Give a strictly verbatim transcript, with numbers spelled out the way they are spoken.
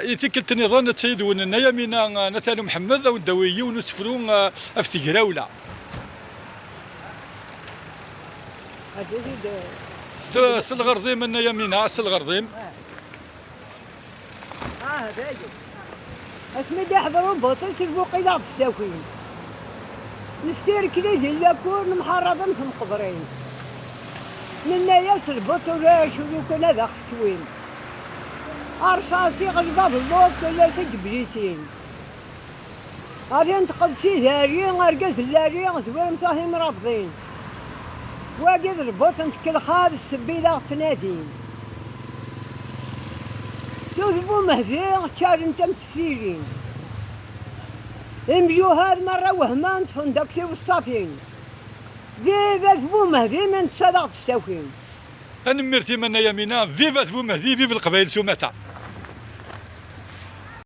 I tikkelt nniḍen, ad tayid-wen Nna Yamina, eh, n At Ɛli Mḥemmed, ad wen-d-tawi yiwen usefru, eh, ɣef tegrawla. S-, s lɣerḍ-im, Nna Yamina, s lɣerḍ-im. Ah, dayen. Asmi d-iḥḍer ubuṭi s lbuq i d aɣ-d-ssakin. Nessirkel-it di llakur, nemḥarab am temqebrin. Nenna-yas lbuṭ ulac, ur lukan ad aɣ-ktwin. Arṣaṣ iɣleb abelluḍ, tullas i yeblisin. Ɣer yenṭeq-d Sidi Ɛli, argaz n Lali, zwiremt-aɣ timrabḍin. Wagi d lbuṭ n tkelxa, d ssebba i d aɣ-ttnadin. Sut Bumehdi, ččaren-t am teftilin. Imyuhad merra wehmen, ṭṭfen-d akk tiweṣṣafin. Viva Bumehdi, ma netta d aɣ-d-ssakin. Tanemmirt-im a Nna Yamina, viva Bumehdi, viva Leqbayel s umata.